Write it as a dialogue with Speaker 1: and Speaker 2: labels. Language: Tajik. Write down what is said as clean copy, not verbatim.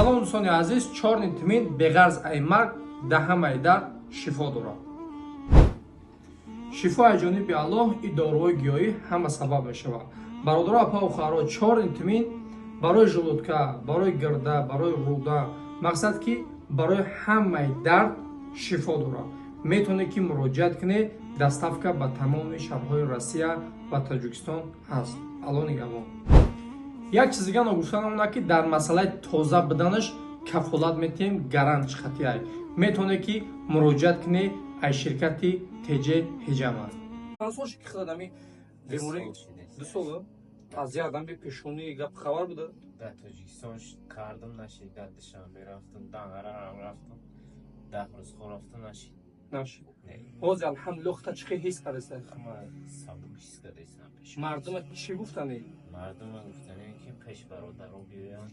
Speaker 1: Салом, дӯстони азиз. Чёрный тмин беғарз ай марг да ҳамаи дард шифо дорад. Шифо аз ҷониби Аллоҳ, и доруҳои гиёҳӣ ҳама сабаб мешавад. Бародаро, апау хоҳаро, чёрный тмин барои желудка, барои гирда, барои рӯда, мақсад ки барои ҳамаи дард шифо дорад. Метавонед ки муроҷиат кунед, доставка ба тамоми шаҳрҳои Россия ва Тоҷикистон ҳаст. Алло нигаҳбон. Як чиз дига ногуфта намонад, ки дар масъалаи тоза буданаш кафолат метиҳем, гарант хатиай. Метавонед ки муроҷиат кунед аз ширкати ТЖ Ҳиҷама. Чанд сол шуд ки худат ами беморӣ? 2 сол аз як адам бепешонӣ гап хабар буда?
Speaker 2: Дар Тоҷикистон кардам, нашид. Дар Душанбе рафтам, Данғарарам рафтам, 10 рӯз хо рафтам, нашид.
Speaker 1: Нашид. Ҳозир, алҳамдулилло, худта чӣ хел ҳис кардеса?
Speaker 2: Ҳама сабук ҳис кардесам.
Speaker 1: Мардума чӣ гуфтанӣ?
Speaker 2: Мардума гуфтанем, ки пеш бародаро биёянд.